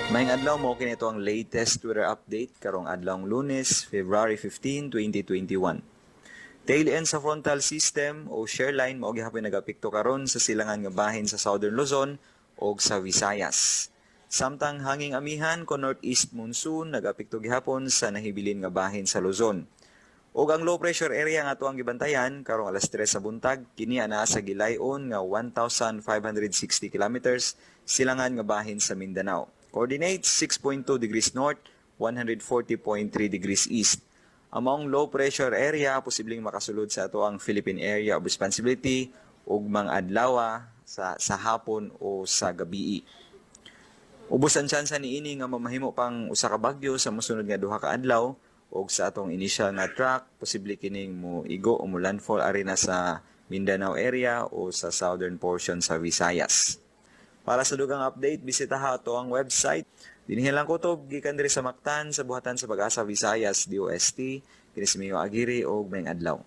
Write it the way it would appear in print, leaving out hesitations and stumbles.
Maayong adlaw, mao kini ang latest weather update karong adlawng Lunes, February 15, 2021. Tail end sa frontal system o shear line mao gihapon nagapekto karon sa silangan nga bahin sa Southern Luzon ug sa Visayas. Samtang hanging amihan kon northeast monsoon nagapekto gihapon sa nahibilin nga bahin sa Luzon. Ug ang low pressure area nga atuang gibantayan karong alas 3 sa buntag, kini anaa sa gilayon nga 1,560 kilometers silangan nga bahin sa Mindanao. Coordinates 6.2 degrees north, 140.3 degrees east. Ang maong low pressure area posibleng makasulod sa atoang Philippine Area of Responsibility ugmang adlaw sa hapon o sa gabii. Ubos ang tsansa niini nga mamahimo pang usa ka bagyo sa mosunod nga 2 ka adlaw, ug sa atong initial nga track, posible kining mo igo o mo landfall ari na sa Mindanao area o sa southern portion sa Visayas. Para sa dugang update, bisitaha atoang website. Dinhi lang kutob gikan diri sa Mactan sa buhatan sa Pag-asa Visayas, DOST. Kini si Mio Aguirre, og maayong adlaw.